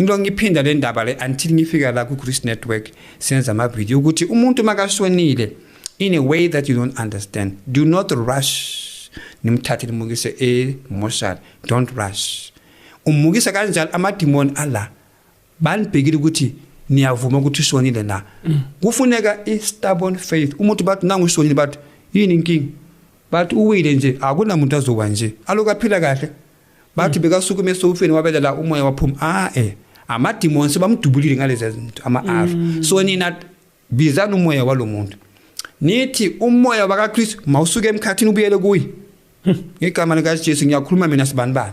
Ngilo ngiphinda le ndaba le until ngifika la ku Chris Network, senza ama video ukuthi umuntu makashonile in a way that you don't understand, do not rush nimthathe nimukise e moshari. Don't rush. Umukisa kanjalo, amadimoni ala banibhekile ukuthi niyavuma ukuthi ushonile na. Kufuneka i stubborn faith. Umuntu bathi nangu ushonile, bathi yini inkinga? Bathi uwile nje, akunamuntu azowa nje, aloku aphila kahle. Bathi bekasukuma esofeni, wabela la umoya waphuma. Amadimoni sebamdubulile ngalezi zinto, ama-arrow. So nina bizani umoya walomuntu, nithi umoya wakaKristu mawusuke emkhathini, ubuyele kuye ngegama likaJesu. Ngiyakhuluma mina sibani bani,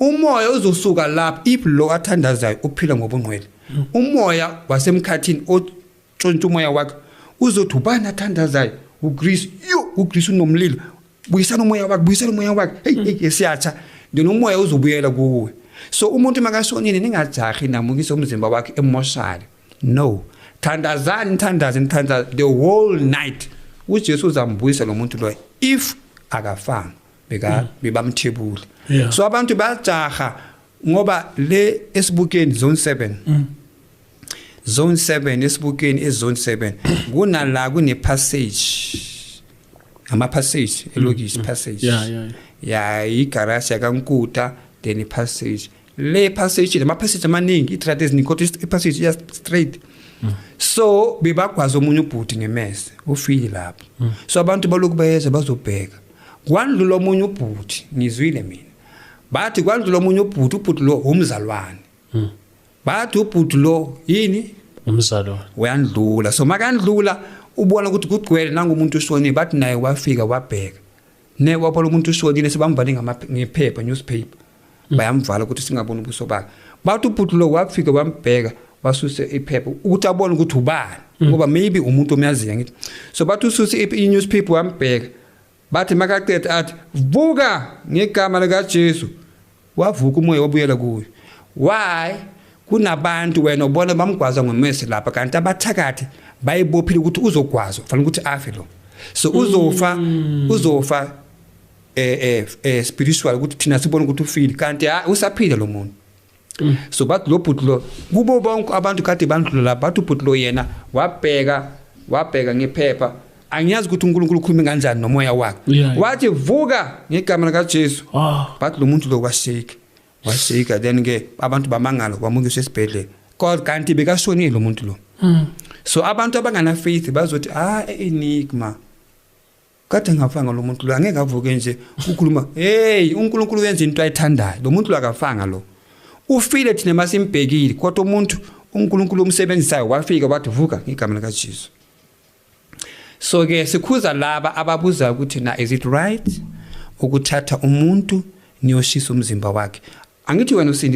umoya uzosuka lapho if lo athandazayo uphila ngobungqwele. Umoya wasemkhathini otshontsha umoya wakhe uzothi, "Ubani athandazayo?" UChris. Yo, uChris unomlilo, buyisana umoya wakhe, buyisana umoya wakhe. Hey, hey, siyatsha. Then umoya uzobuyela kuwe. So umuntu makashonile, ningajahi namukise umzimba wakhe emoshari. No, thandazani, nithandaze, nithandaze the whole night. UJesu uzambuyisa lo muntu loyo if akafanga beka bebamthebule. So abantu bajaha ngoba le esibukeni zone 7, zone 7, esibukeni ezone 7 kunala kune passage, ama passage elokishi passage. Ya, igarage yakankuta, then i-passage le, passage lama passage amaningi, itrad eziningi, kodwa i-passage iya straight. So bebagwaza omunye ubhuti ngemese, ufile lapho. So abantu balokhu bayeza bazobheka. Kwandlula omunye ubhuti, ngizwile mina bathi kwandlula omunye ubhuti, ubhuti lo umzalwane. Bathi ubhuti lo yini? Umzalwane. Uyandlula. So makandlula ubona ukuthi kugcwele, nangumuntu ushonile. Bathi naye wafika wabheka ne wabona umuntu ushonile, sebamvale ngephepha, newspaper, bayamvala ukuthi singaboni ubuso bakhe. Bathi ubhuti lo wafika wambheka, wasuse iphepha ukuthi abone ukuthi ubani, ngoba maybe umuntu omaziyo ngithi. So bathi ususe i-newspaper, wambheka. Bathi makaqeda athi, "Vuka ngegama likaJesu." Wavuka, umoya wabuyela kuye. Why? Kunabantu wena ubona bamgwaza ngomese lapha, kanti abathakathi bayibophile ukuthi uzogwazwa, fanele ukuthi afe lo. So uzofa, uzofa spiritual, ukuthi thina sibone ukuthi ufile, kanti ha, usaphila lo muntu. So bathi lo bhuti lo, kubo bonke abantu kade bandlula lapha, bathi ubhuti lo yena wabheka, wabheka ngephepha. Angiyazi ukuthi uNkulunkulu ukhulume kanjani nomoya wakhe. Wathi, "Vuka ngegama likaJesu." Bathi lo muntu lo washake, washake. Then ke abantu bamangala, kwamukiswa esibhedlela, kodwa kanti bekashonile lo muntu lo. So abantu abangana faith bazothi, "Ah, enigma kade ngafanga lo muntu lo, angeke avuke nje." Ukhuluma, hey, uNkulunkulu wenza into ayithandayo. Lo muntu lo akafanga, lo ufile, thina masimbhekile, kodwa umuntu uNkulunkulu umsebenzisayo wafika wathi, "Vuka ngegama likaJesu." So ke sikhuza laba ababuza ukuthi na is it right ukuthatha umuntu niyoshisa umzimba wakhe? Angithi wena usindisiwe.